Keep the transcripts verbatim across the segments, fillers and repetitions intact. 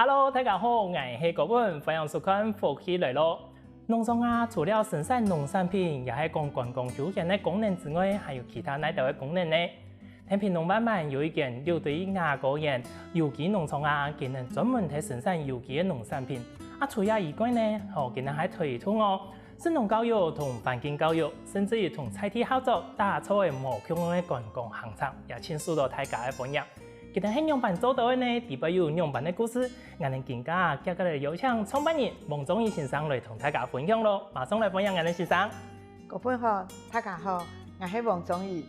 Hello，大家好，𠊎係高文，歡迎收看《福氣來了》。農場啊，除了生產農產品，也係講觀光休閒个功能之外，還有其他哪兜个功能呢？天平東萬巒有一間六堆雅果園有機農場啊，佢等專門在生產有機个農產品。啊，除了以外呢，吼，佢等還推動哦，食農教育同環境教育，甚至於同在地合作，打造个無共樣个觀光行程，也盡受到大家个歡迎。 佢等係仰般做到个呢？底背又有仰般个故事？𠊎等今下啊，接下來邀請創辦人王宗義先生來同大家分享咯。馬上來歡迎𠊎等先生。各位好，大家好，𠊎係王宗義，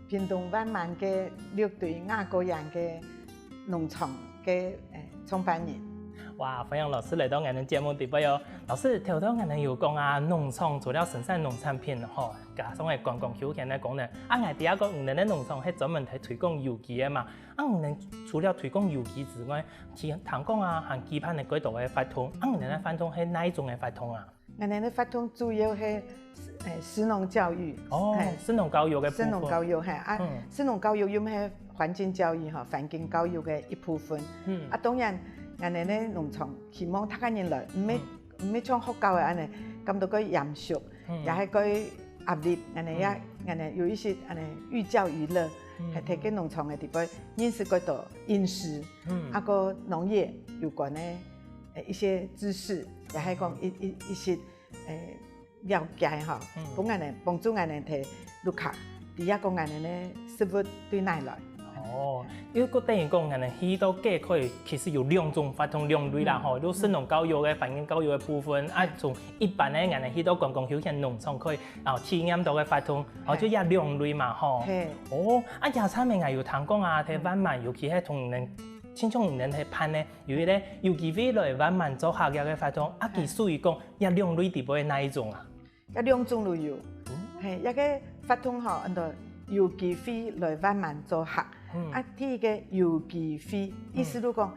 屏東萬巒个六堆雅果園个農場个，誒，創辦人。哇，歡迎老師來到𠊎等節目底背哦。老師，頭頭𠊎等有講啊，農場除了生產農產品吼，加上个觀光休閒个功能，啊，𠊎知啊講你等个農場係專門在推廣有機个嘛。 啊，你等除了推廣有機之外，其聽講啊，還舉辦了幾多个活動。啊，你等个活動係哪一種个活動啊？𠊎等个活動主要係，誒，食農教育。哦，係。食農教育个部分。食農教育，係，啊，嗯。食農教育又係環境教育吼，環境教育个一部分。嗯。啊，當然，𠊎等个農場希望大家人來，毋係，嗯。毋係像學校个恁呢，感到个嚴肅，嗯。也係个壓力，恁呢也，嗯。恁呢有一些恁呢寓教於樂，嗯。還提供農場个地方認識个多飲食。 嗯。啊，个農業有關个，誒，一些知識，也係講一，一，一些，誒，了解吼，嗯。分𠊎等，幫助𠊎等在屋下，知啊講𠊎等个食物對哪來。哦，因為个等於講，𠊎等去到該區，其實有兩種活動兩類啦，嗯。吼，有食農教育个、環境教育个部分，啊，嗯。從一般个，𠊎等去到觀光休閒農場區，啊，體驗到个活動，哦，嘿。就這兩類嘛，吼。嘿。哦，啊，這上面𠊎有聽講啊，在萬巒，尤其係同人 親像你等在辦呢，有一個有機會來萬巒做客這個活動，啊，佢屬於講這兩類底背个哪一種啊？這兩種都有。嗯。嘿，這個活動吼，安到有機會來萬巒做客。嗯。啊，第一個有機會，嗯。意思就講，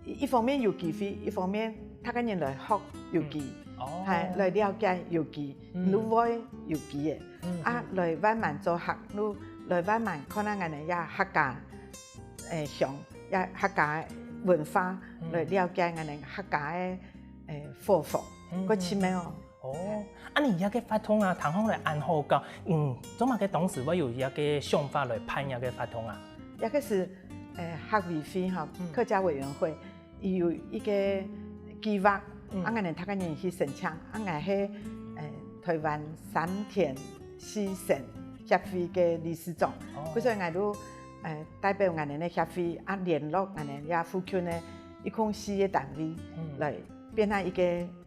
一，一方面有機會，一方面大家人來學有機，嗯。哦。嘿，來了解有機，嗯。就會有機个。嗯，啊，嗯。來萬巒做客，就來萬巒看下𠊎等這客家 誒，鄉，也客家文化，嗯。來了解𠊎等客家个，誒，伙房，嗯，个趣味哦。哦，啊，你這個活動啊，聽起來恁好搞，嗯，做麼个當時會有這個想法來辦這個活動啊？這個係，誒，客委會吼，嗯。客家委員會，佢有一個計畫，嗯。啊，𠊎等大家人去申請，啊，𠊎係，誒，台灣三田 四省協會个理事長。哦。故所𠊎就，呃，代表𠊎等个協會啊，聯絡𠊎等這附近个一共四個單位，嗯。來編啊一個，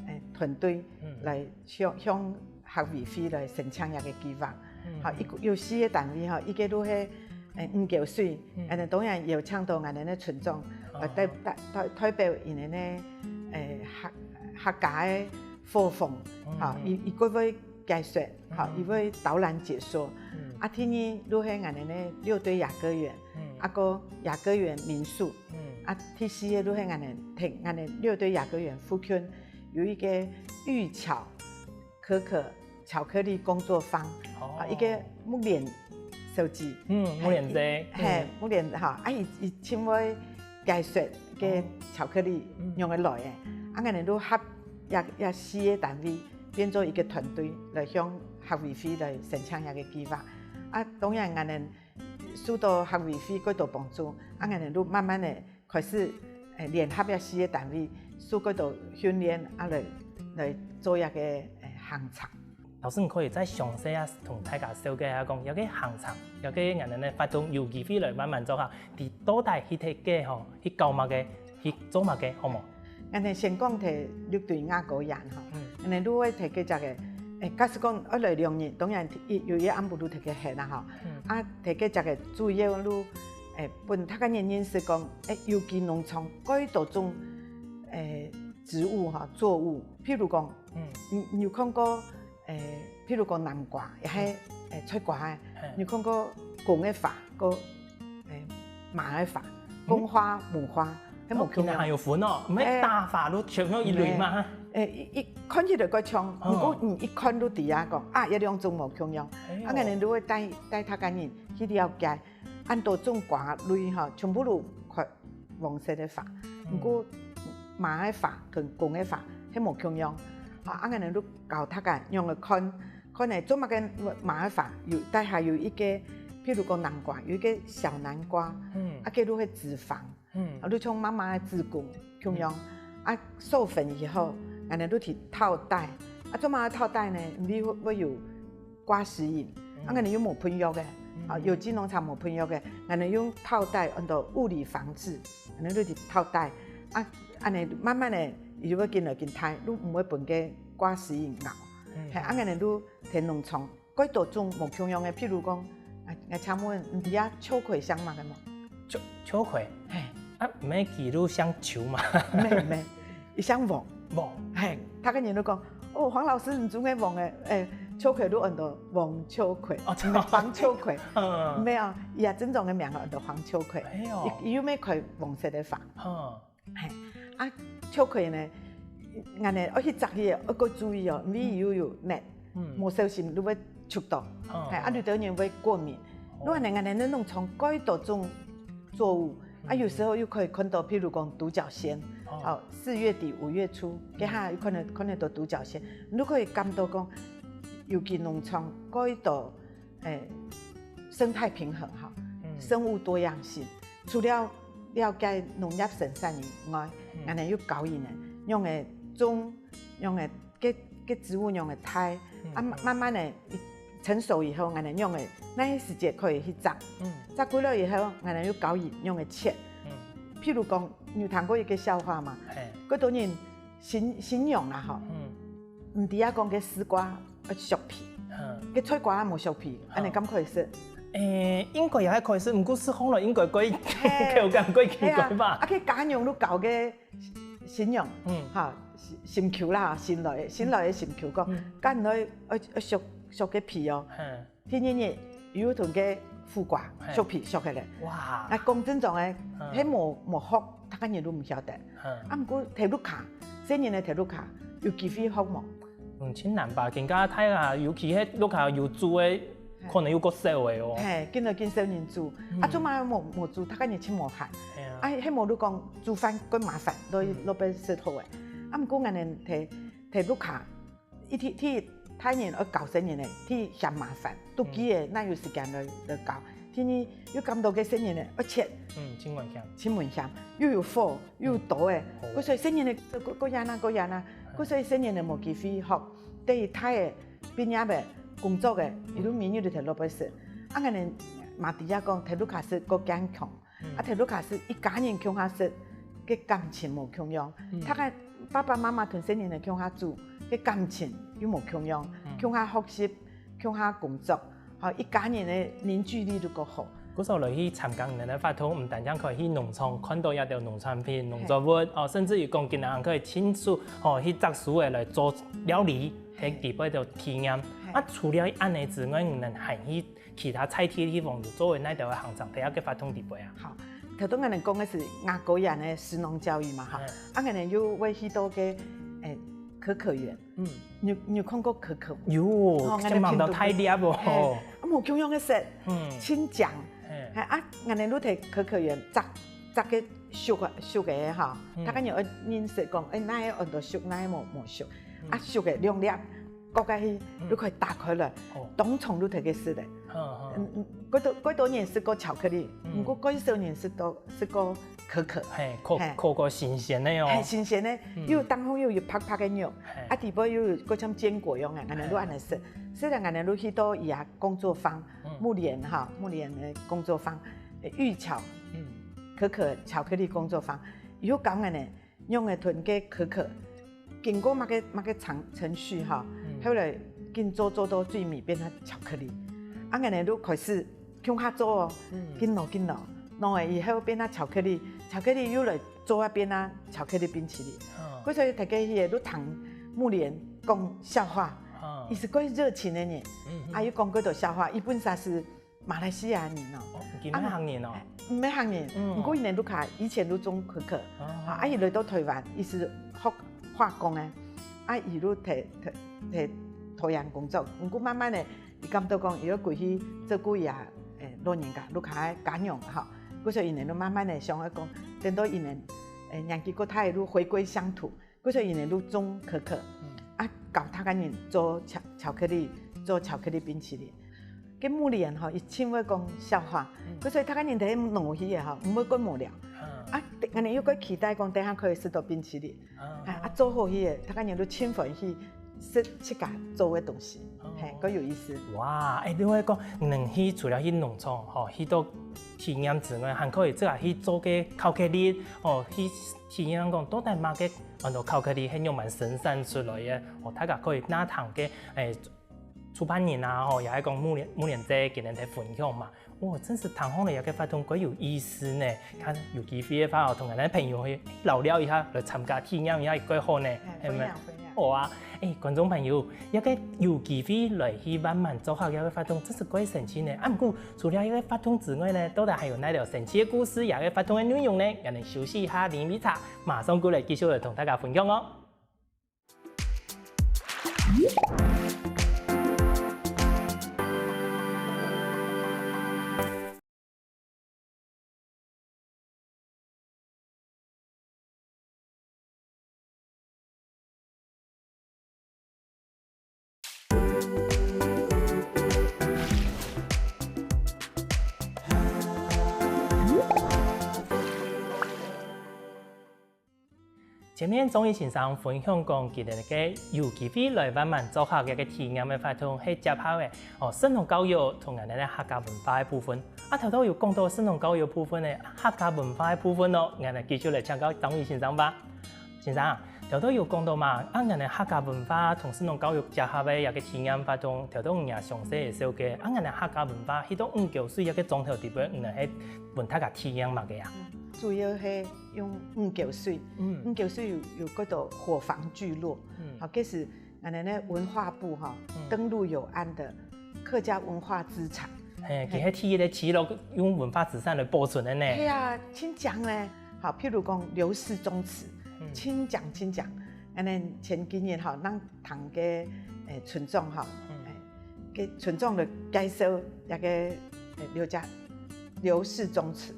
呃，團隊，嗯。來向，向客委會來申請這個計畫。嗯。好，一共有四個單位吼，一個就係，呃，五溝水，嗯。呃，當然邀請到𠊎等个村長，呃，哦。代，代，代，代表𠊎等个，呃，客，客家个伙房，嗯，吼，嗯。佢，佢會 解說，吼，嗯。佢會導覽解說。嗯。啊，第二就係𠊎等个六堆雅歌園，嗯。啊，个雅歌園民宿。嗯。啊，第四個就係𠊎等，𠊎等六堆雅歌園附近有一個芋巧可可巧克力工作坊，哦。啊，一個木蓮小姐。嗯，木蓮姐。嘿，嗯。木蓮，吼，啊，佢，佢盡會解說个巧克力，哦。嗯。仰仔來个。啊，𠊎等就合這，這四個單位 變做一個團隊來向客委會來申請這個計畫。啊，當然𠊎等受到客委會幾多幫助，啊，𠊎等就慢慢个開始，呃，聯合這四個單位，受幾多訓練啊，來，來做這個，呃，行程。老師，你可以再詳細啊，同大家紹介一下，講這個行程，這個𠊎等个活動有機會來萬巒做客，佢到底去忒个吼，去搞麼个？ 去做麼个，好無？𠊎等先講忒六堆雅歌園吼，嗯。𠊎等就會忒該隻个，誒，假使講愛來兩日，當然一，有一暗晡就忒該歇啦吼。嗯。啊，忒該隻个主要就，誒，分大家人認識講，誒，有機農場幾多種，誒，植物吼，作物，譬如講，嗯。你，你有看過 誒，譬如講南瓜，也係，嗯。誒，菜瓜个，嘿。你看過公个花，个，誒，嫲个花，嗯。公花、母花，係無共樣。哦，原來還有分哦，毋係大花就全部一類嘛。誒，誒，一，一看起來較像，哦。毋過你一看就知啊，講，啊，這兩種無共樣。哎喲。啊，𠊎等就會帶，帶大家人去了解，恁多種瓜類吼，全部都看 黃色个花。毋過嫲个畫同公个畫係無共樣。啊，恁樣就教大家仰仔看，看仔做麼个嫲个畫有底下有一個，譬如講南瓜，有一個小南瓜，嗯，啊，該就係子房。 嗯，啊，就像媽媽个子宮共樣，啊，授粉以後，𠊎等就去透帶，啊，做麼个透帶呢？因為會，會有掛石引，啊，𠊎等又無噴藥个，啊，有機農場無噴藥个，𠊎等用透帶安到物理防治，𠊎等就去透帶，啊，恁樣慢慢个，佢就會緊來緊大，就毋會分該掛石引咬，係，啊，𠊎等就在農場 蓋多種無共樣个，譬如講，𠊎，𠊎請問，你知啊，秋葵姓麼个無？秋，秋葵？係。啊，毋係佢就姓邱嘛？毋係，毋係，佢姓黃。黃。係，大家人都講，哦，黃老師，你種个黃个，欸，秋葵就安到黃秋葵，哦，真的。黃秋葵。嗯。毋係啊，佢啊真正个名安到黃秋葵。哎喲。佢，佢又乜開黃色个花。嗯。 係，啊，秋葵呢，𠊎等愛去摘佢个，愛過注意哦，因為佢又有竻，無小心就會擛到。係，啊，有兜人會過敏。哦。恁樣𠊎等農場蓋多種作物，啊，有時候又可以看到，譬如講獨角仙，哦，四月底五月初，該下又看得，看得到獨角仙，你就可以感到講，有機農場蓋多 欸，生態平衡哈，生物多樣性。除了了解農業生產以外，𠊎等又教佢呢，仰仔種，仰仔該，該植物仰仔大，啊，慢慢个成熟以後，𠊎等仰仔哪時節可以去摘，摘歸來以後，𠊎等又教佢仰仔切。譬如講，你有聽過一個笑話嘛？蓋多人 新，新娘啦吼，毋知啊講該絲瓜愛削皮，該菜瓜啊無削皮，恁樣敢可以食？欸，應該也還可以食，毋過食好了應該會口感會奇怪吧？係啊，啊，該家娘就教該新娘，哈，心，心臼啦，新來个，新來个心臼講，該你愛，愛，愛削，削該皮哦。 第二日，又同該苦瓜削皮削下來。哇！啊講真正个，係無，無學，大家人都毋曉得。啊，毋過在屋下，細人仔在屋下，有機會學無？嗯，盡難吧，更加大啊，尤其係屋下有煮个，可能又較少个哦。係，緊來緊少人煮，啊，做麼無，無煮，大家人盡無閒。係啊。啊，係無就講煮飯較麻煩，落，落去食好个。啊，毋過𠊎等在，在屋下 一，第，第一，大人愛教細人仔，第一嫌麻煩，都記得哪有時間來，來教。第二，又感到該細人仔愛切，嗯，盡危險。盡危險，又有火，又有刀仔，故所以細人仔，各，各樣啊，各樣啊，故所以細人仔無機會學，等佢大个，畢業个，工作个，佢都每日都在落去食。啊，𠊎等嘛知啊講，在屋下食較健康。 啊，在屋下食，一家人共下食，該感情無共樣。大家爸爸媽媽同細人仔共下煮，該感情又無共樣。共下學習，共下工作，吼，一家人个凝聚力就較好。故所來去參加你們个活動，毋單淨可以去農場看到這兜農產品、農作物，哦，甚至於講今日還可以親手，吼，去摘樹仔來做料理，係裡背个體驗。啊，除了恁仔之外，你們還去 其他在地地方有做个哪兜个行程，在這个活動裡背啊？好，頭先𠊎等講个係亞高園个食農教育嘛，哈。啊，𠊎等又會去到个，欸，可可園。嗯，你，你有看過可可無？有，哦，這網到太厲害哦。欸，啊，無共樣个色，嗯，盡靚。欸，啊，𠊎等就在可可園摘，摘个熟个，熟个哈，大家人愛認識講，欸，哪个安到熟，哪个無，無熟。啊，熟个兩粒， 割下去，就可以打開來，當場就摕去食咧。嗯，嗯，蓋多，蓋多人食過巧克力，毋過蓋少人食到，食過可可。係，可，係，可可新鮮个哦。係，新鮮个，又有當中又有白白个肉，啊，底背又有蓋像堅果樣个，𠊎等就恁仔食。食了𠊎等就去到佢个工作坊，木蓮哈，木蓮个工作坊，呃，玉巧，可可巧克力工作坊，有教𠊎等 用个囤个可可，經過麼个，麼个程，程序哈，後來緊做，做到最尾變成巧克力。啊，𠊎等就開始共下做哦，緊弄，緊弄，弄了以後變成巧克力，巧克力又來做啊變成巧克力冰淇淋。故所以大家去个就聽木蓮講笑話，佢係蓋熱情个人，啊，又講蓋多笑話，佢本身係 馬來西亞人哦。哦，佢毋係客人哦。毋係客人，毋過佢等屋下以前就種可可，啊，佢來到台灣，佢係學化工个，啊，佢就在，在，在桃園工作。毋過慢慢个，佢感到講，佢愛歸去照顧佢个，欸，老人家，屋下个家娘哈。故所以佢等就慢慢个想愛講，等到佢等，呃，年紀較大个就回歸鄉土，故所𠊎等就種可可，啊，教大家人做巧，巧克力，做巧克力冰淇淋。該Mulian吼，佢盡會講笑話，故所大家人在該弄去个吼，毋會講無聊。啊，𠊎等又較期待講等下可以食到冰淇淋。 啊，啊，做好去个，大家人都盡歡喜食自家做个東西，係，較有意思。哇，欸，另外講，你等去除了去農場吼，去到體驗之外，還可以自家去做个巧克力，哦，去體驗講到底麼个安到巧克力係仰般生產出來个，哦，大家可以拿聽个，欸，主辦人啊，吼，也係講Mulian，Mulian姐今日个分享嘛。 哦，真係聽好了，這个活動蓋有意思呢。看有機會个話哦，同𠊎等朋友去尞尞一下，來參加體驗一下，蓋好呢，係毋係？好啊，欸，觀眾朋友，這个有機會來去萬巒作客這个活動，真係蓋神奇呢。啊，毋過除了這个活動之外呢，到底還有哪兜神奇个故事，這个活動个內容呢？𠊎等休息一下，啉杯茶，馬上過來繼續來同大家分享哦。 前面張毅先生分享講，佢等个有機會來萬巒作客个體驗个活動係結合个，哦，食農教育同𠊎等个客家文化个部分。啊，頭頭有講到食農教育部分个客家文化个部分哦，𠊎等繼續來請教張毅先生吧。先生啊，頭頭有講到嘛，啊，𠊎等客家文化同食農教育結合个一个體驗活動，頭頭你也詳細个紹介，啊，𠊎等客家文化去到五溝水一个莊頭底背，你等係分大家體驗麼个啊？主要係 用五溝水，嗯。五溝水有，有个到伙房聚落，嗯。好，這是𠊎等个文化部哈，嗯。登錄有案的客家文化資產。嘿，佢係第一个記錄用文化資產來保存个呢。係啊，盡靚呢。好，譬如講劉氏宗祠，嗯。盡靚盡靚。𠊎等前幾日哈，𠊎聽个，欸，村長哈，嗯。欸，个村長就介紹這个，欸，劉家，劉氏宗祠。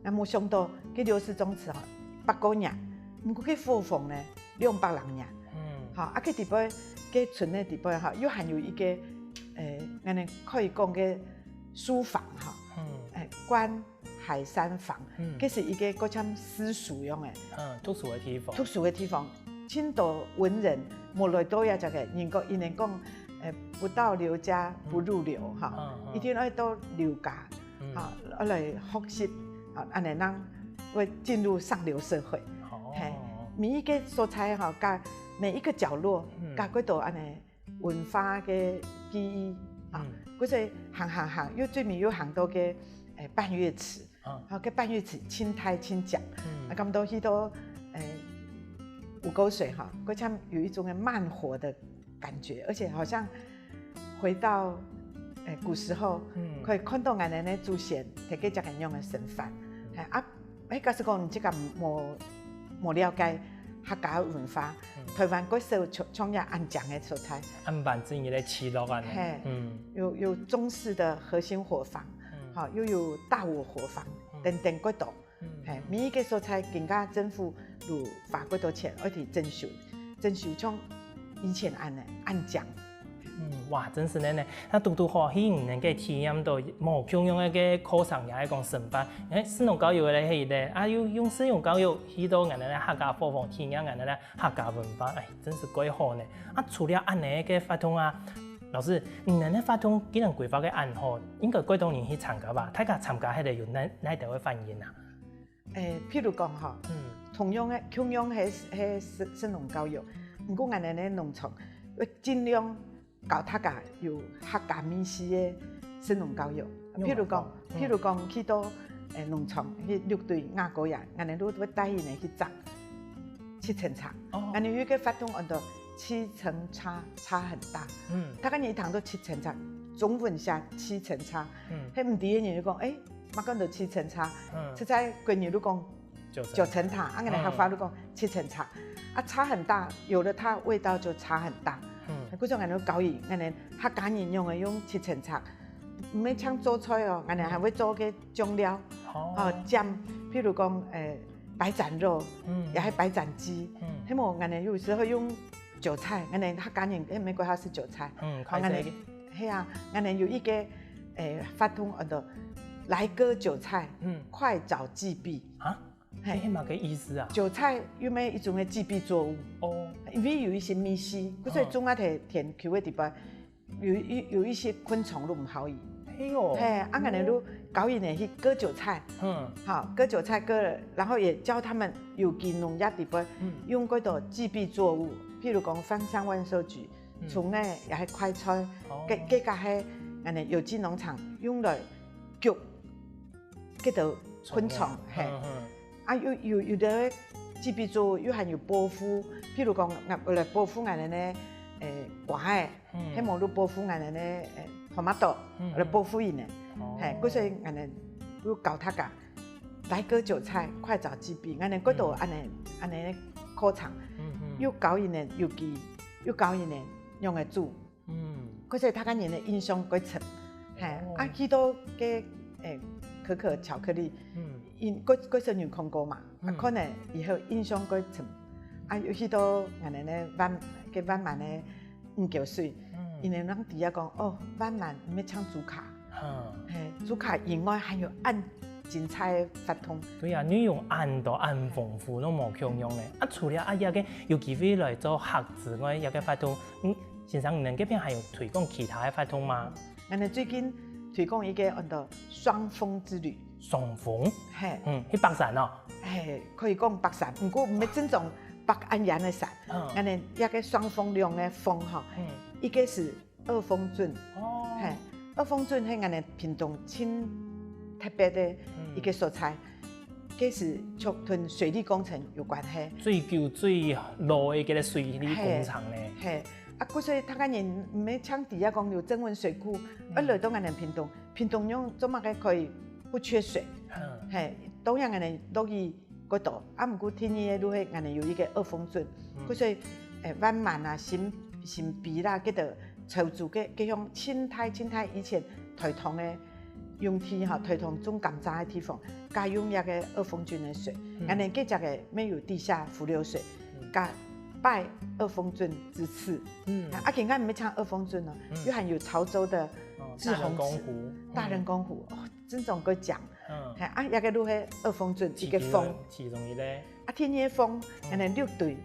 𠊎無想到，該劉氏宗祠吼，百過年，毋過該伙房呢，兩百零年。嗯。吼，啊，該底背，該村个底背吼，又還有一个，欸，𠊎等可以講个書房吼，嗯。欸，觀海山房，嗯。該是一个較像私塾樣个，嗯，讀書个地方。讀書个地方，盡多文人無來到這隻个，人講，佢等講，欸，不到劉家不入流，嗯。哈，嗯，嗯。一定愛到劉家。 嗯。吼，來學習，吼，恁樣人會進入上流社會。哦。嘿，每一个所在吼，佮每一个角落，嗯。佮幾多恁樣文化个記憶，啊，嗯。故所行行行，又最尾又行到个，欸，半月池，嗯。吼，个半月池盡大盡靚，嗯。啊，感覺去到，欸，五溝水哈，過像有一種个慢活的 感覺，而且好像回到，欸，古時候，嗯。可以看到𠊎等个祖先在該隻个樣个生活。嗯。嘿，啊，欸，假使講你自家無，無了解客家文化，嗯。臺灣較少像，像這恁靚个所在。恁完整个記錄恁樣。嘿，嗯。有，有中式的核心伙房，嗯。吼，又有大我伙房，嗯。等等較多。 嗯。嘿，每一个所在，更加政府有花較多錢，愛去整修，整修像以前恁樣，恁靚。嗯，哇，真係恁樣。該堵堵好，去你能夠體驗到無共樣个課程，也係講生活。欸，食農教育个係咧，啊，又用食農教育去到𠊎等个客家伙房，體驗𠊎等个客家文化，欸，真係蓋好呢。啊，除了恁樣个活動啊，老師，你等个活動既然規劃个恁好，應該蓋多人去參加吧？大家參加下來有哪，哪兜个反應啊？ 欸，譬如講吼，嗯。同樣个，共樣係，係食，食農教育，毋過𠊎等个農場，會盡量教大家有客家味緒个食農教育。譬如講，嗯。譬如講去到，欸，農場，去六堆、雅高呀，𠊎等都會帶佢等去摘七層茶。哦。𠊎等有一个活動安到七層茶，差很大。嗯。大家一聽到七層茶，中文寫七層茶，嗯。係毋知个人就講，欸， 麼个安到七層茶，嗯。實在國語就講九層塔，九層塔，啊，𠊎等客話就講七層茶。嗯。啊，差很大，有了它味道就差很大。嗯。故所𠊎等教佢，𠊎等客家人用个用七層塔，毋係淨做菜哦，𠊎等還會做个醬料，哦。哦，醬，譬如講，欸，白斩肉，嗯，也係白斩雞，嗯，係無？𠊎等有時候用韭菜，𠊎等客家人，誒，美國話係韭菜，嗯，好，𠊎等，開始。係啊，𠊎等有一個，誒，活動叫做來割韭菜，嗯，快找薺碧。啊，係，這麼个意思啊？韭菜又係一種个薺碧作物，哦，因為有一些味緒，故所種啊田，田坵个地方，有一有一些昆蟲都毋好意。哎喲，嘿，啊，𠊎等就教佢等去割韭菜，嗯，好，割韭菜割了，然後也教他們有機農業裡背，嗯，用幾多基本作物，譬如講芳香萬壽菊，嗯，蔥仔也係快菜，哦，這這个係𠊎等有機農場用來逐 結到昆蟲，蟲啊，嘿。嗯，嗯。啊，有有有个基本作物又還有保護，譬如講，𠊎來保護𠊎等个，誒，瓜仔，嗯，係無就保護𠊎等个，誒，tomato，嗯，來保護佢呢。哦。嘿，故所𠊎等就教大家，來割韭菜，快找基本，𠊎等幾多恁呢恁呢課程，嗯，嗯，又教佢等有機，又教佢等用个煮。 嗯，故所大家人个印象較深。嘿，哦，啊，去到个，誒，可可巧克力，嗯，因，較較少人看過嘛，啊，嗯，可能以後印象較深。啊，有去到𠊎等个萬个萬巒个五溝水，嗯，因為人知啊講，哦，萬巒毋係淨豬跤，嗯，嘿，豬跤以外還有恁精彩个活動。對啊，你用恁多恁豐富，都無共樣咧。啊，除了啊，這个有機會來做客之外，這个活動，嗯， 先生，你等這片還有推廣其他个活動嗎？𠊎等最近推廣一个安到雙峰之旅。雙峰？嘿。嗯，去爬山哦。嘿，可以講爬山，毋過毋係真正爬恁遠个山。嗯。𠊎等這个雙峰兩个峰吼，嗯，一个係二峰圳，哦，嘿，二峰圳係𠊎等屏東盡特別个一个所在。嗯。 該係就同水利工程有關係。最久最老个該个水利工程呢？嘿，嘿。啊，故所大家人毋係淨知啊講有曾文水庫，嗯，愛來到𠊎等屏東，屏東仰做麼个可以不缺水？嗯。嘿，當然𠊎等落雨較多，啊，毋過第二个就係𠊎等有一个二峰圳，嗯，故所，誒，萬巒啊、新新埤啦，該个潮州个，該種清代清代以前台糖个 用地吼，台糖種甘蔗个地方，加用這个二峰圳个水。嗯。𠊎等該隻个乜有地下伏流水，嗯，加拜二峰圳之賜。嗯。啊，啊，今下毋係淨二峰圳哦，嗯，又還有潮州个志洪池、大人工湖。大人工湖，哦，真正較靚。嗯。嘿，啊，這个就係二峰圳一个峰。其中，其中一个。啊，第二个峰，嗯，𠊎等六堆，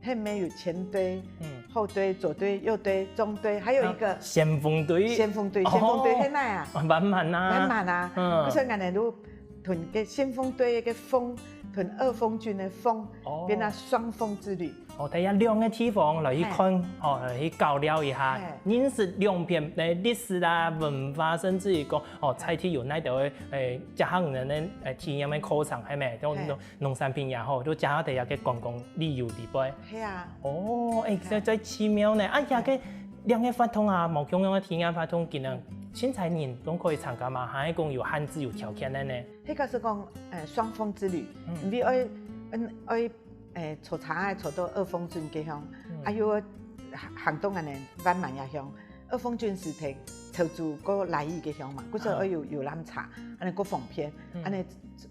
係乜有前堆、嗯，後堆、左堆、右堆、中堆，還有一个，啊，先鋒堆。先鋒堆，哦，先鋒堆係哪啊？萬巒啊。萬巒啊。嗯。故所𠊎等就同該先鋒堆个峰，同二峰圳个峰，哦，變成雙峰之旅。哦，大家兩个地方來去看，嘿，哦，來去交流一下，嘿，認識兩片个歷史啦、文化，甚至於講，哦，在地有哪兜个，誒，這項人个，誒，體驗个課程，係無？嘿。 農產品也好，就加到這个觀光旅遊裡背。係啊。哦，誒，係啊。真真奇妙呢。啊，這个兩个活動啊，無共樣个體驗活動，今下凊彩人都可以參加嗎？還係講有限制、有條件个呢？該个係講，呃，雙峰之旅，嗯。因為愛，嗯，愛，呃，坐車愛坐到二峰圳該項，嗯。啊，又愛行，行到恁呢萬巒這項。 二峰圳係在潮州過來義个鄉嘛，故所愛有遊覽車，恁呢較方便，嗯。恁呢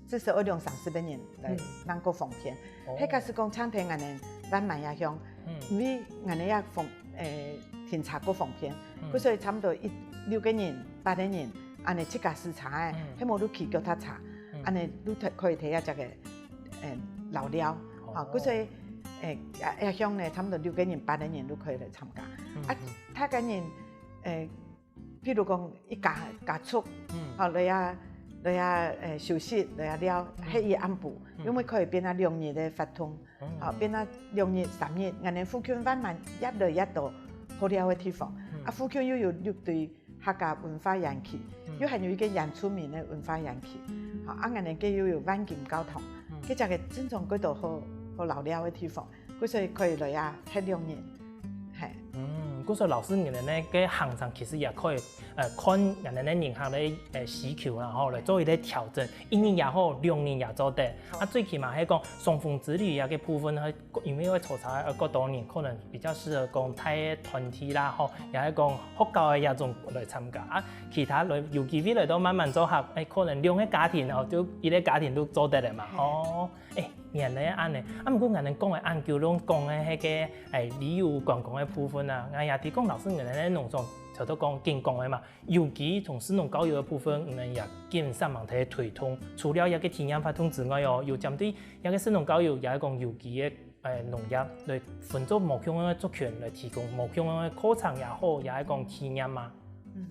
至少愛兩三十个人來，嗯。正較方便。哦。該个係講像在𠊎等萬巒這鄉，嗯。因為𠊎等這方，誒，停車較方便，嗯。故所差毋多一，六个人、八个人，恁呢自家駛車个，嗯。係無就騎腳踏車，嗯。恁呢就可以在這隻个，誒，遶寮。哦。啊，故所，誒，這，這鄉呢，差毋多六个人、八个人就可以來參加。嗯，啊，嗯。大个人，誒， 譬如講一家，家族，嗯。吼，來啊，來啊，誒，休息，來啊尞，嗯。歇一暗晡，嗯。因為可以變啊兩日个活動，嗯。吼，變啊兩日、三日，恁呢附近慢慢越來越多好尞个地方。嗯。啊，附近又有六堆客家文化園區，嗯。又還有一个原住民个文化園區。吼，啊，恁呢个又有萬金教堂，嗯。該隻个真正幾多好，好遶尞个地方。 故所以可以來啊，歇兩日。嘿。嗯，故所老師你等呢个行程其實也可以，呃，看人家个人客个，呃，需求啦，吼，來做一个調整，一日也好，兩日也做得。好。啊，最起碼係講雙峰之旅啊个部分呢，因為會坐車，呃，較多人，可能比較適合講大个團體啦，吼，也係講學校个這種來參加。啊，其他來有機會來到慢慢做客，誒，可能兩个家庭哦，就一个家庭都做得了嘛，嘿。哦。 誒，原來恁仔。啊，毋過𠊎等講个恁久，攏講个係該，欸，旅遊觀光个部分啊。𠊎也知講老師你等个農場，頭先講緊講个嘛，有機同食農教育个部分，你等也緊煞猛在推動。除了這個體驗活動之外哦，有針對這個食農教育，也係講有機个，欸，農業來分做無共樣个族群來提供無共樣个課程也好，也係講體驗嘛。嗯，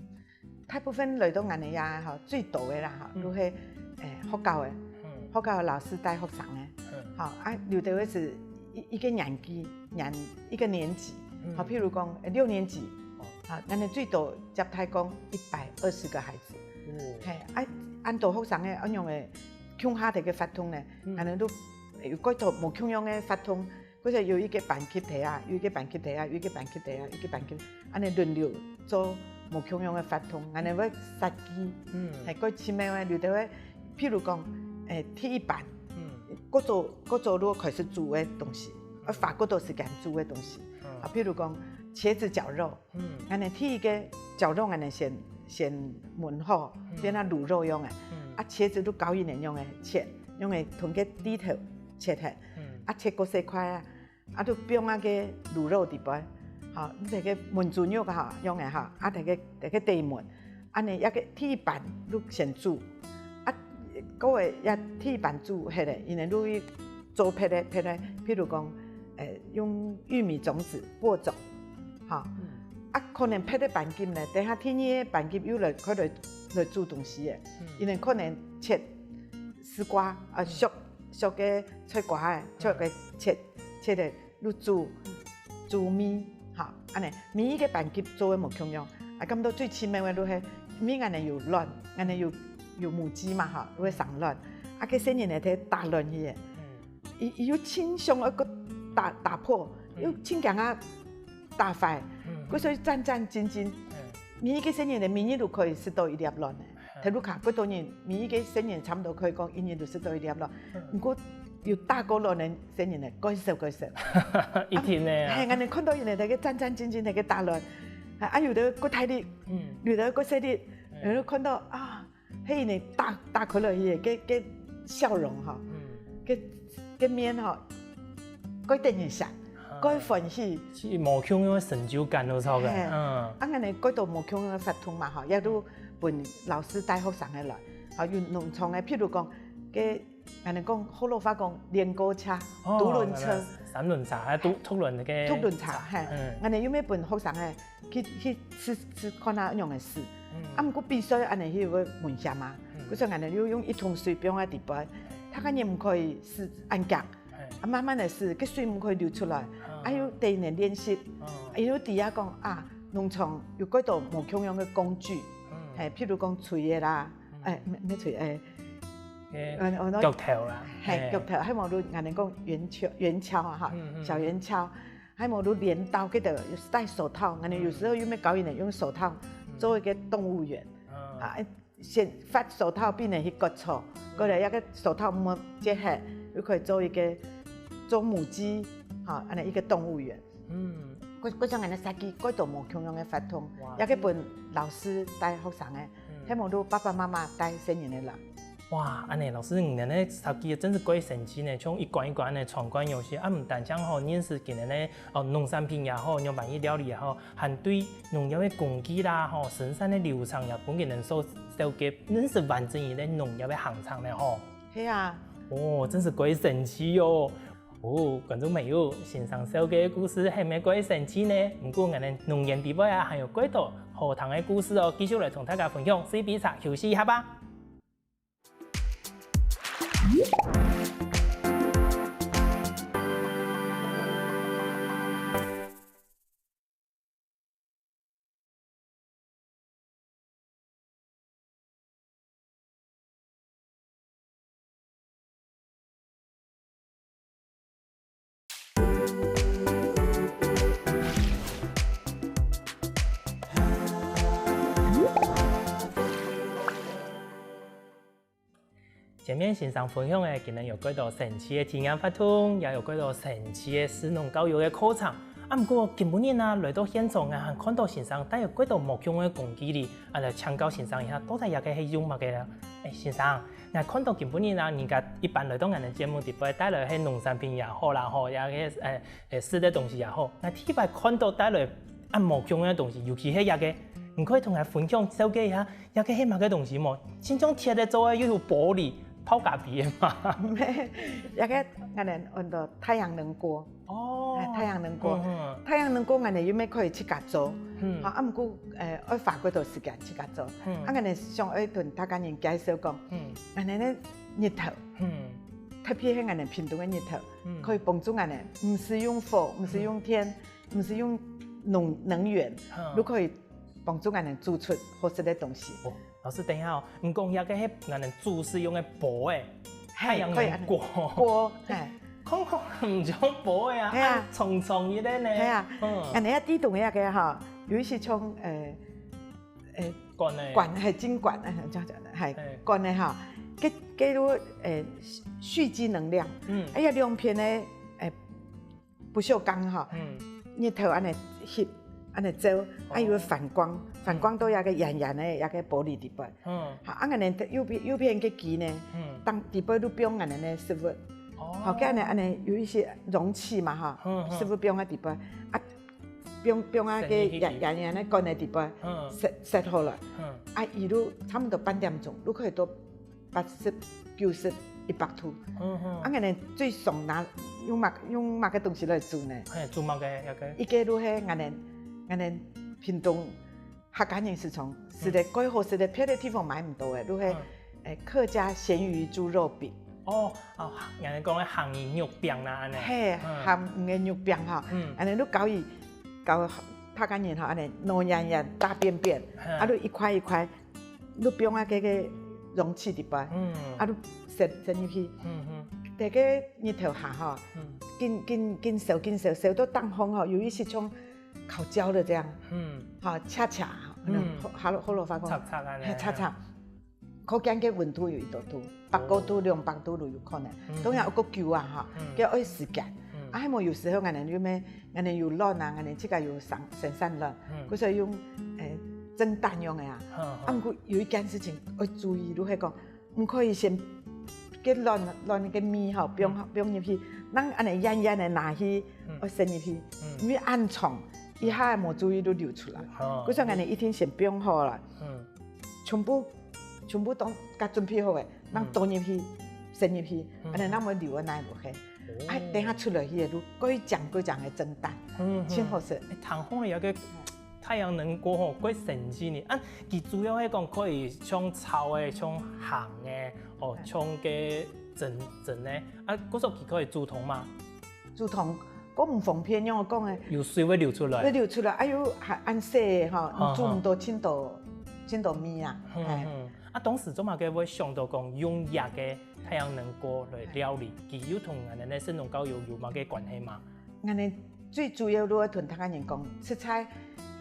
大部分來到𠊎等這吼，最多个啦吼，嗯都係，欸，學校个，嗯學校个老師帶學生个。嗯好，啊，有的會係一一個年級，年一個年級，嗯好，譬如講呃六年級，哦好，𠊎等最多接待講一百二十個孩子，哦嘿，啊，恁多學生个恁樣个共下个活動呢，嗯𠊎等都有幾多無共樣个活動，或者有一個班級底下，有一個班級底下，有一個班級底下，有一個班級，恁樣輪流做無共樣个活動，𠊎等會設計，嗯係，過奇妙个，有的會，譬如講，欸，第一班，嗯過早過早就開始煮个東西，愛花過多時間煮个東西。嗯啊，譬如講茄子絞肉，嗯𠊎等第一個絞肉，𠊎等先先燜好，嗯變成滷肉用个。嗯啊，茄子就教佢等用个切，用个同个蒂頭切忒，嗯啊，切過細塊啊，啊，就放啊个滷肉底背，好，你這個燜豬肉个吼，用个吼，啊，這個這個底燜，恁樣這個第一班就先煮，啊，各位也第一班煮忒咧，因為就去做別个別个，譬如講，欸，用玉米種子播種，吼，啊，可能別个班級呢，等下第二个班級又來開來來煮東西个，因為可能切絲瓜啊，削削个菜瓜个，削个切切个，就煮煮米，吼，恁樣每一個班級做个無共樣，啊，感覺最奇妙个就係，因為𠊎等有卵，𠊎等有有母雞嘛，吼，就會生卵，啊，該細人仔就打卵去个，嗯佢佢又盡想愛个打打破，又盡驚啊打壞，嗯故所以戰戰兢兢。嗯每一個細人仔每日都可以食到一粒卵呢。嗯頭路卡幾多人，每一個細人仔差不多可以講一日都食到一粒卵。嗯毋過有打過卵个細人仔，蓋少蓋少。一定个啊係，𠊎等看到佢等在該戰戰兢兢在該打卵，啊，啊，有个過大力，嗯有个過細力，嗯有个看到啊，係佢等打打開來去个，个个笑容吼，嗯个个面吼，蓋得人惜，蓋歡喜。是無共樣个成就感都著个，嘿嗯啊，𠊎等蓋多無共樣个活動嘛吼，也都分老師帶學生个來，吼，有農場个，譬如講，个，𠊎等講學老話講連溝車、哦獨輪車、三輪車，還獨獨輪个獨輪車，嘿嗯，𠊎等又愛分學生个去去試試看啊，仰个試。嗯啊，毋過比賽恁樣去會危險啊嗯，故所𠊎等又用一桶水放在底背，大家人毋可以試恁遽。嘿啊，慢慢个試，个水毋可以流出來，嗯啊，又得人練習，嗯啊，又知啊講啊，農場有幾多無共樣个工具，嗯嘿，譬如講錘个啦，嗯哎，毋毋係錘，哎，个嗯，哦，那鉸頭啦，嘿，鉸頭，還無就𠊎等講圓鍬，圓鍬啊哈，嗯嗯小圓鍬，還無就鐮刀，記得戴手套，𠊎等有時候又愛教佢等用手套做一個動物園，嗯啊，先發手套分佢等去割草，過來該個手套摸接下，又可以做一個做母雞，哈，恁樣一個動物園。嗯過過種恁樣設計，過多無共樣个活動哇，也去分老師帶學生个，嗯還無就爸爸媽媽帶細人仔來。哇，恁樣老師，你等个設計真係蓋神奇呢，像一關一關个闖關遊戲，啊，毋單淨吼認識今日个哦農產品也好，用辦法料理也好，還對農業个工具啦，吼，生產个流程也分佢等所了解，認識完整一個農業个行程呢，吼。係啊，哦，真係蓋神奇哦！哦，觀眾朋友，先生紹介个故事係毋係蓋神奇呢？毋過，𠊎等農園裡背啊，還有蓋多好聽个故事哦，繼續來同大家分享。水杯茶休息一下吧。前面先生分享个，今日有幾多神奇个體驗活動，也有幾多神奇个食農教育个課程。啊，毋過今晡日啊，來到現場啊，還看到先生帶有幾多無共个工具哩，啊，來請教先生一下，到底這個係用麼个啊？欸，先生， 𠊎看到今晡日啊，人家一般來到𠊎等節目裡背，帶來係農產品也好啦，吼，也係，誒，誒，食个東西也好，𠊎第一擺看到帶來恁無共樣个東西，尤其係這個，你可以同𠊎分享紹介一下，這個係麼个東西無？親像鐵个做个，又有玻璃，泡咖啡个嘛。這個𠊎等安到太陽能鍋。 哦，哎，太陽能鍋。嗯，嗯。太陽能鍋𠊎等又乜可以自家做，嗯。好，啊，毋過，呃，愛花幾多時間自家做。嗯。啊，𠊎等想愛同大家人介紹講，嗯。𠊎等个日頭，嗯。特別係𠊎等屏東个日頭，嗯。可以幫助𠊎等，毋使用火，毋使用電，嗯。毋使用能，能源，嗯。都可以幫助𠊎等做出好食个東西。哦， 老師，等一下哦，你講這個係𠊎等煮食用个鍋仔，係，太陽能鍋。可以恁樣。鍋，係。看看毋像鍋仔啊，係啊。恁長長一個呢。係啊，嗯。恁樣啊，地動个這個哈，有一些像，呃，呃，管呢。管，係，金管，呃，這樣講的，係，係。管呢哈，給，給我，呃，蓄積能量。嗯。哎呀，兩片呢，呃， 不鏽鋼哈，嗯。日頭恁樣翕，恁樣照，啊，哦。有反光，反光到這個圓圓个，這個玻璃裡背。嗯。好，啊，恁樣右片，右片个機呢，嗯。當裡背都放恁樣个食物。哦。好，該恁樣，恁樣有一些容器嘛哈，嗯，嗯。食物放在裡背，啊，放，放在該圓，圓圓个管个裡背，嗯。塞，塞好了。嗯。啊，佢都差不多半點鐘，都可以都 八十、九十、一百度。嗯哼。啊，𠊎等最常拿，用麼，用麼个東西來煮呢？嘿，煮麼个，這個？一個就係𠊎等，𠊎等屏東客家人市場，食个，嗯。蓋好食个，別个地方買毋到个，就係，嗯。誒，客家鹹魚豬肉餅。哦，哦，人家講个鹹魚肉餅啦，恁樣。嘿，嗯。鹹魚个肉餅哈，嗯。恁樣就搞佢，搞客家人哈，恁樣糯圓圓、大便便，嗯。啊，就一塊一塊， 就放在該個容器裡背，嗯。啊，就塞，塞入去。嗯哼。在該日頭下吼，嗯。緊，緊，緊燒，緊燒，燒到當紅吼，有一些像烤焦的這樣，嗯。哈，恰恰，嗯。可能好，好，好，好，好，赤赤恁樣。嘿，赤赤。可見該溫度有幾多度，百過度、哦。兩百度都有可能。嗯哼。當然，還較久啊，哈，嗯。該愛時間。嗯。啊，還無有時候𠊎等又愛 𠊎等有卵啊，𠊎等自家有生，生產卵，嗯。故所用，誒，蒸蛋用个啊。嗯，嗯。啊，毋過有一件事情愛注意，就係講，毋可以先，該卵，卵个米吼，放，嗯。放入去，等恁樣圓圓个拿去，嗯。愛伸入去，嗯。因為恁長，一下無注意就流出來。哦。故所𠊎等一定先放好了。嗯。全部，全部當，甲準備好个，嗯。等倒入去，伸入去，嗯。恁樣正會流个奶落去。 哦。哎，等下出來去个就蓋靚蓋靚个蒸蛋，嗯，嗯。真好食。哎，聽講个這個太陽能鍋吼，蓋神奇呢。啊，佢主要係講可以像炒个、像鹹个，哦，嗯。像个蒸，蒸个。啊，故所佢可以煮湯嘛？煮湯，該毋方便，仰般講呢？有水會流出來。會流出來，哎喲，還恁細个吼，哈，你煮毋到，哈。盡多，盡多米啊，嗯，哎。嗯。啊，當時做麼个會想到講用這個 太陽能鍋來料理，佢又同𠊎等个食農教育有麼个關係嘛？𠊎等最主要就愛同大家人講，實在，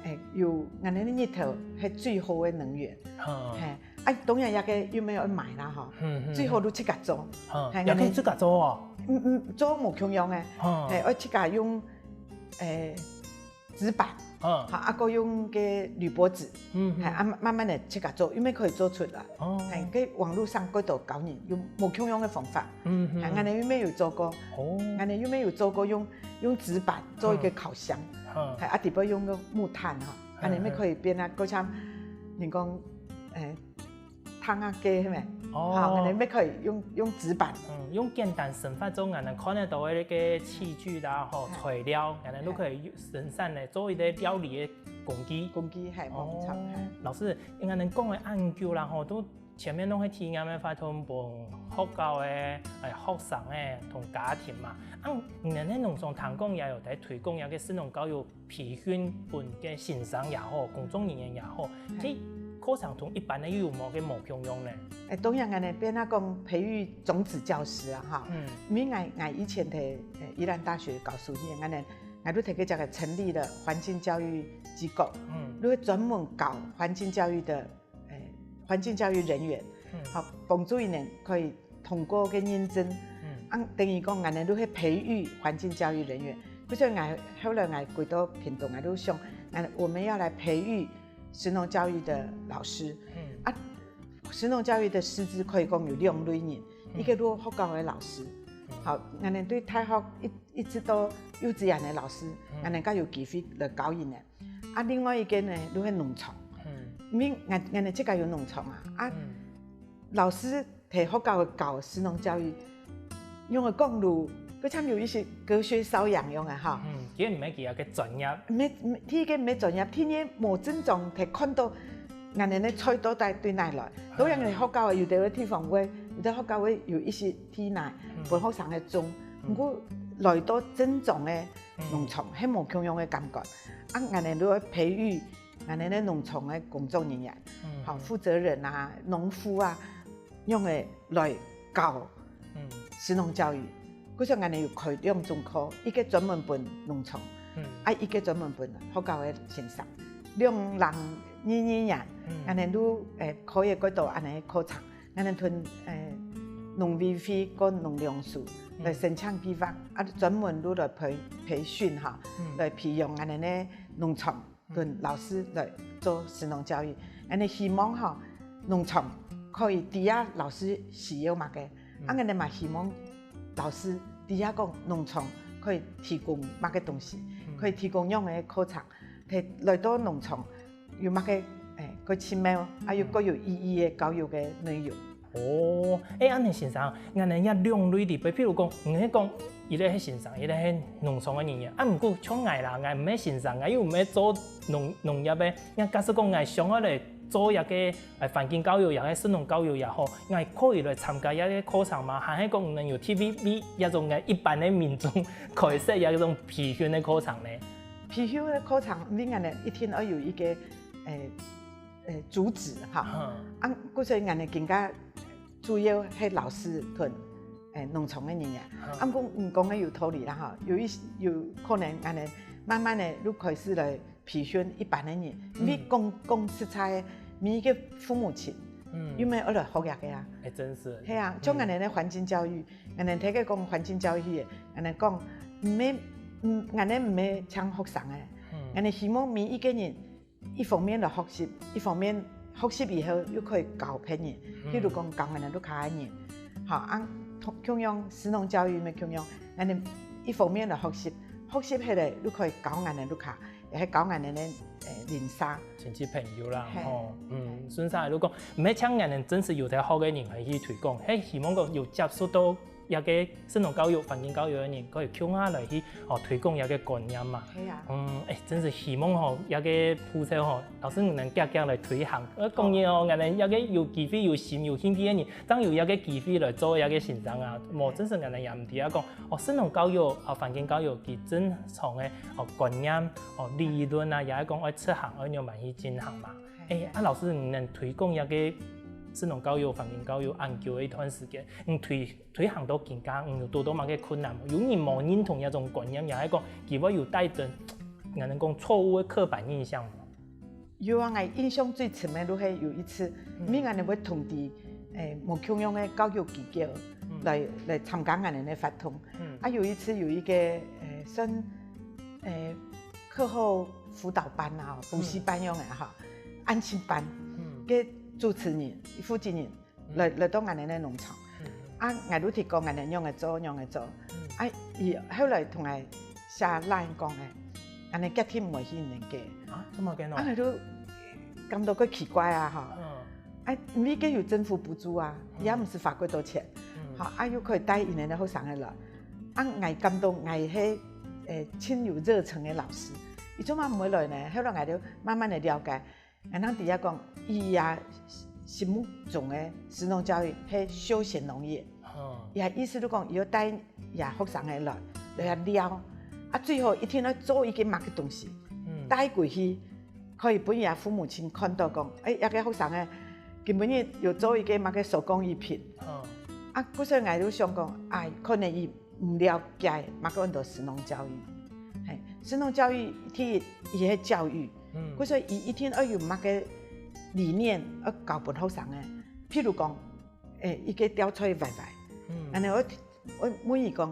誒，有𠊎等个日頭係最好个能源。嗯。嘿，啊，當然這個又毋係愛買啦吼，嗯，嗯，最好就自家做。嗯，嘿，也可以自家做哦。嗯，嗯，做無共樣个，嗯。嘿，愛自家用，誒， 紙板，嗯。哈，啊，過用个鋁箔紙，嗯，嗯。嘿，啊，慢慢个自家做，又乜可以做出來。哦。嘿，該網路上蓋多教人用無共樣个方法。嗯，嗯。嘿，𠊎等又乜有做過，哦。𠊎等又乜有做過用，用紙板做一個烤箱，嗯。嘿，啊，底背用个木炭哈，嗯，恁樣乜可以變啊，嗯。過像人講，誒， 燙啊雞係無？哦。好，𠊎等乜可以用，用紙板。嗯，用簡單生活中𠊎等看得到个那個器具啦，吼，嗯。材料，𠊎等都可以生產來做一個料理个工具。工具，嘿，無錯，哦。嘿。老師，𠊎等講个恁久啦，吼，都前面攏係體驗个活動，分學校个，誒，學生个同家庭嘛。啊，你等在農場聽講也有在推廣這個食農教育 培訓分个先生也好，工作人員也好，嗯。這課程同一般个又有麼个無共樣呢？誒，當然啊，呢，變啊講培育種子教師啊，哈。嗯。因為𠊎，𠊎以前在，呃，宜蘭大學教書時，𠊎呢，𠊎都在該隻个成立了環境教育機構，嗯。就係專門教環境教育的 誒，環境教育人員，嗯。好，幫助佢等可以通過个認證，嗯。啊，等於講，𠊎等就係培育環境教育人員。故所𠊎後來𠊎回到屏東，𠊎就想，𠊎，我們要來培育食農教育的老師。嗯。啊，食農教育个師資可以講有兩類人，一个就學校个老師，好，𠊎等對大學一一直到幼稚園个老師，𠊎等較有機會來教佢等。啊，另外一个呢，就係農場，因為𠊎𠊎等自家有農場啊，啊，老師在學校教食農教育，用个講路，佢像有一些隔靴搔癢樣个哈。嗯，佢毋係佢个專業。毋係，第一个毋係專業，第二無真正係看到𠊎等个菜到底對哪來。當然，學校有个地方會，有个學校會有一些地泥，分學生个種，毋過來到真正个農場，係無共樣个感覺。啊，𠊎等就愛培育𠊎等个農場个工作人員，好，負責人啊，農夫啊，用个來教食農教育。故所𠊎等有開兩種課，一个專門分農場，啊，一个專門分學校个先生，兩人二二年，𠊎等就誒可以過到恁呢課程，𠊎等同誒農委會跟農糧署來申請計畫，啊，專門就來培培訓哈，來培養𠊎等个農場。 同老師來做食農教育。𠊎等希望吼，農場可以知啊老師需要麼个，啊，𠊎等嘛希望老師知啊講農場可以提供麼个東西，可以提供樣个課程，提來到農場有麼个誒，个奇妙，還有个有意義个教育个內容。 哦，誒，恁呢先生，𠊎等也兩類裡背，譬如講，你係講，一个係先生，一个係農場个人員。啊，毋過像𠊎啦，𠊎毋係先生，𠊎又毋係做農農業个。𠊎假使講𠊎想愛來做一个誒環境教育也係食農教育也好，𠊎可以來參加一个課程嘛，還係講能有T V B一種个一般个民眾開設一種培訓个課程呢？培訓个課程，你𠊎等一定愛有一个誒誒主旨哈。啊，故所𠊎等更加 主要係老師同誒農場个人員。啊，毋過你講个有道理啦哈，有一有可能恁呢，慢慢个就開始來培訓一般个人，因為講講實在，每一个父母親，因為愛來學這个啊，誒，真是，係啊，像恁呢个環境教育，恁呢大家講環境教育个，恁呢講，毋係，嗯，恁呢毋係像學生个，恁呢希望每一个人 一方面來學習，一方面學習以後又可以教別人，譬如講教𠊎等屋下个人，吼，啊，同共樣食農教育乜共樣，𠊎等一方面來學習，學習起來又可以教𠊎等屋下，也係教𠊎等个誒鄰舍。親戚朋友啦，吼，嗯，順續如果毋係像𠊎等真實有在學个人去推廣，係希望講有接觸到 這个食農教育、環境教育个人，可以共下來去哦推廣這个觀念嘛。係啊。嗯，誒，真是希望吼，這个步驟吼，老師你能遽遽來推行。呃，講嘢哦，𠊎等這个有機會、有心、有興趣个人，正有這个機會來做這个先生啊。無，真是𠊎等也毋知啊講，哦，食農教育、哦環境教育，佢正常个哦觀念、哦理論啊，也係講愛執行，愛仰般去進行嘛。誒，啊，老師你能推廣這个食農教育、環境教育恁久个一段時間，你推 推行到今下，嗯，有堵著麼个困難無？有人無認同這種觀念，也係講佢會有帶等，𠊎等講錯誤个刻板印象無？有啊，𠊎印象最深个就係有一次，因為𠊎等會通知，誒，無共樣个教育機構來來參加𠊎等个活動。啊，有一次有一个，誒，算，誒，課後輔導班啊，補習班樣个哈，安親班，个主持人、負責人， 來來到𠊎等个農場。啊，𠊎就提供𠊎等仰仔做，仰仔做。啊，佢後來同𠊎寫line講个，恁呢決定毋會去恁个。啊，做麼个呢？啊，𠊎就感到較奇怪啊哈。啊，因為該有政府補助啊，也毋使花幾多錢，哈，啊又可以帶佢等个學生个來。啊，𠊎感到𠊎係誒盡有熱忱个老師，佢做麼毋會來呢？後來𠊎就慢慢个了解， 𠊎正知啊講，佢也心目中个食農教育係休閒農業，也意思就講，佢愛帶佢學生个來，來遐尞。啊，最好一定愛做一个麼个東西，帶過去，可以分佢父母親看到講，誒，這个學生个今晡日有做一个麼个手工藝品。啊，故所𠊎就想講，哎，可能佢 毋了解麼个安到食農教育。嘿，食農教育第一，佢係教育，故所佢一定愛有麼个理念愛教分學生个。譬如講，誒，一个吊菜歪歪，恁呢我我問佢講，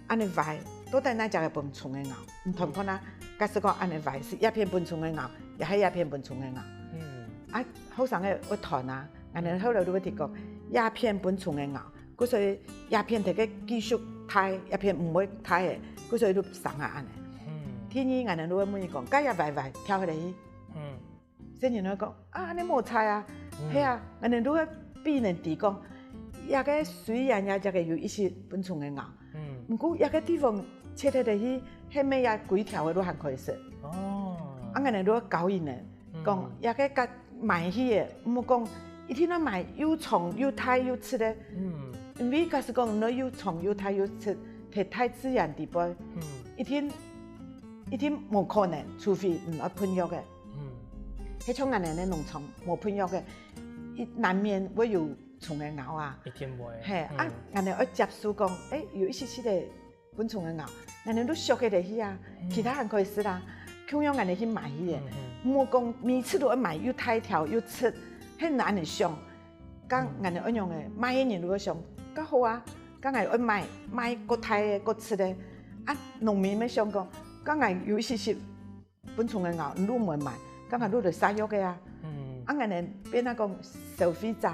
恁呢歪，到底哪隻个分蟲个咬？毋同款啊，假使講恁呢歪，係這片分蟲个咬，也係這片分蟲个咬。啊，學生个會斷啊， 𠊎等後來就會提講，這片分蟲仔咬，故所以這片摕个繼續大，這片毋會大个，故所以就生啊恁呢。第二，𠊎等就會問佢講，該這歪歪跳下來去？細人仔講，啊，恁呢無差啊，係啊，𠊎等就會比人知講，這个雖然這隻个有一息分蟲仔咬，毋過這个地方切忒下去，係毋係這歸條个都還可以食？啊，𠊎等就會教佢呢，講，這个該 買去个，毋好講一定愛買又長又大又直个。因為假使講你又長又大又直，在大自然底背，一定一定無可能，除非你愛噴藥个。係像𠊎等个農場無噴藥个，一難免會有蟲仔咬啊。一定會。係，啊，𠊎等愛接受講，欸，有一息息个 分蟲仔咬，𠊎等就削下來去啊，其他還可以食啊，共樣𠊎等去買去个。毋好講每次都愛買又大條又直，係恁呢想。該𠊎等愛仰仔，買个人就會想，較好啊，該𠊎愛買，買較大个，較直个。啊，農民乜想講，該𠊎有一息息 分蟲仔咬，你就毋會買，該𠊎就來殺藥个啊。啊，𠊎等變啊講消費者，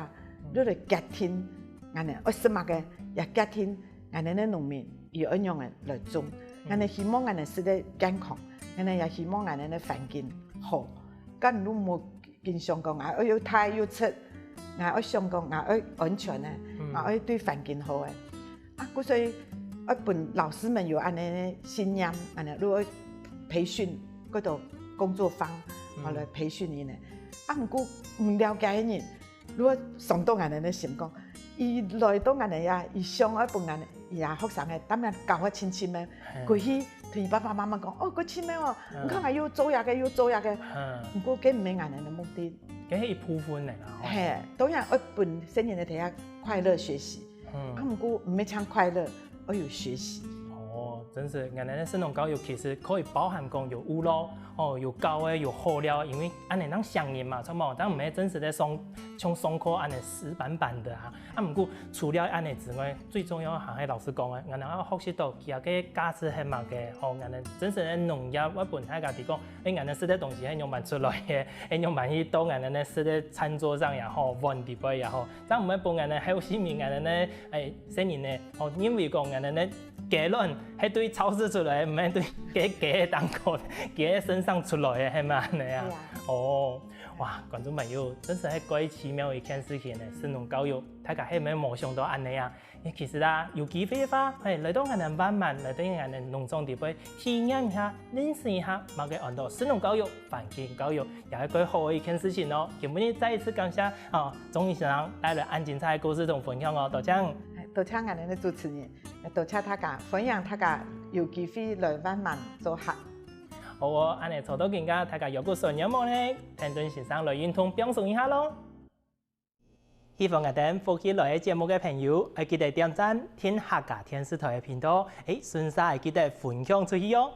就來決定，𠊎等愛食麼个，也決定𠊎等个農民佢愛仰仔來種。𠊎等希望𠊎等食得健康，𠊎等也希望𠊎等个環境好。該你就莫緊想講，𠊎愛又大又直，𠊎愛想講，𠊎愛安全个，𠊎愛對環境好个。 啊，故所以愛分老師們有恁呢个信念，恁呢就愛培訓幾多工作坊，好來培訓佢呢。啊，毋過毋了解个人，就會傷著𠊎等个心講，佢來到𠊎等這，佢想愛分𠊎等這學生个，當然教學盡盡个，歸去同佢爸爸媽媽講，哦，過盡个哦，你看𠊎又做這个又做這个，毋過該毋係𠊎等个目的。該係一部分个啦，吼。係，當然愛分細人仔在這快樂學習。 啊，毋過毋係淨快樂，愛有學習。哦，真係，𠊎等个食農教育其實可以包含講有娛樂，哦，有教个，有好尞，因為恁呢正成人嘛，著無？但毋係真實个上，像上課恁呢死板板个啊。啊，毋過除了恁呢之外，最重要還係老師講个，𠊎等愛學習到佢个價值係麼个，吼，𠊎等真實个農業會分大家知講，欸，𠊎等食个東西係仰般出來个，係仰般去到𠊎等个食个餐桌上也好，碗底背也好， 正毋會分𠊎等後生人，𠊎等个，欸，細人仔，哦，認為講𠊎等个雞卵係對超市出來，毋係對雞，雞个當口，雞个身上出來个，係嘛恁呢啊？哦，哇，觀眾朋友，真實係蓋奇妙一件事情呢，食農教育，大家係毋係無想到恁呢啊？其實啊，有機會个話，係，來到𠊎等萬巒，來到𠊎等農場底背，體驗一下，認識一下，麼个安到食農教育、環境教育， 也係蓋好个一件事情哦。今晡日再一次感謝，哦，鍾醫生帶來恁精彩个故事同分享哦，多謝。多謝𠊎等个主持人，也多謝大家，歡迎大家有機會來萬巒做客。好哦，恁呢坐到今下，大家有个順眼無呢？聽鍾醫生來運動放鬆一下囉。 喜歡𠊎等福氣來了節目个朋友，愛記得點讚，訂客家電視台个頻道，欸，順續愛記得分享出去哦。